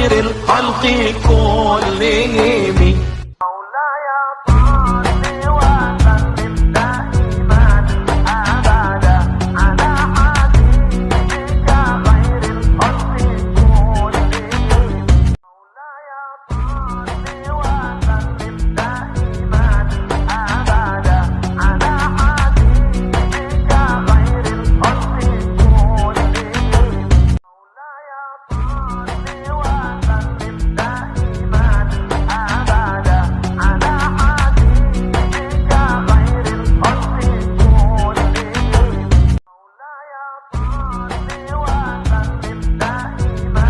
خير الخلق كلهم. مولاي صل وسلم دائما ابدا على حبيبك خير الخلق كلهم. مولاي صل وسلم دائما ابدا على حبيبك خير الخلق كلهم. مولاي صل وسلم دائما ابدا على حبيبك خير الخلق كلهم. مولاي صل وسلم دائما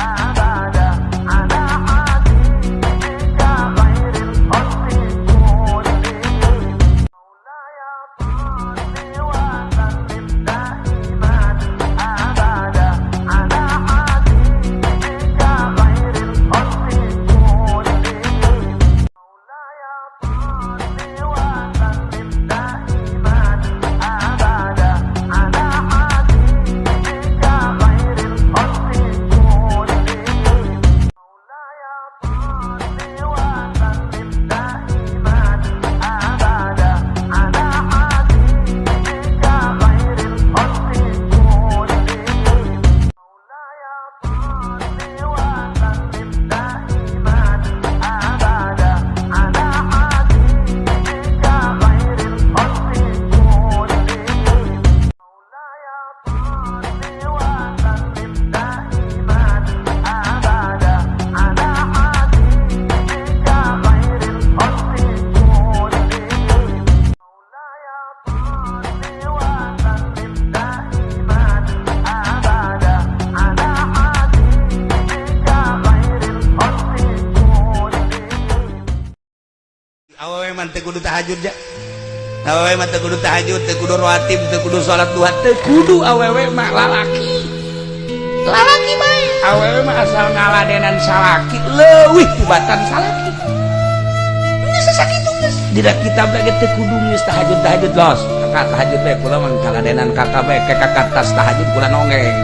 ابدا على حبيبك خير الخلق كلهم. مولاي صل وسلم دائما ابدا على حبيبك خير الخلق كلهم. مولاي صل وسلم دائما ابدا على حبيبك خير الخلق كلهم. مولاي صل وسلم دائما ابدا على حبيبك خير الخلق كلهم. مولاي صل وسلم دائما ابدا على حبيبك خير الخلق كلهم. مولاي صل وسلم دائما ابدا على حبيبك خير الخلق كلهم. مولاي صل وسلم دائما ابدا على حبيبك خير الخلق كلهم. Awewe mah teu kudu tahajud ja. Awewe mah teu kudu tahajud, teu kudu rawatib, teu kudu salat duha, teu kudu awewe mah lalaki. Lalaki bae. Awewe mah asal ngaladenan salaki leuwih tibatan salaki. Geus sakitu geus. Dina kitab lagi teu kudu geus tahajud tahajud los. Kakak tahajud bae, kula mah ngaladenan kakak bae, ke kakak tas tahajud kula nonggeng.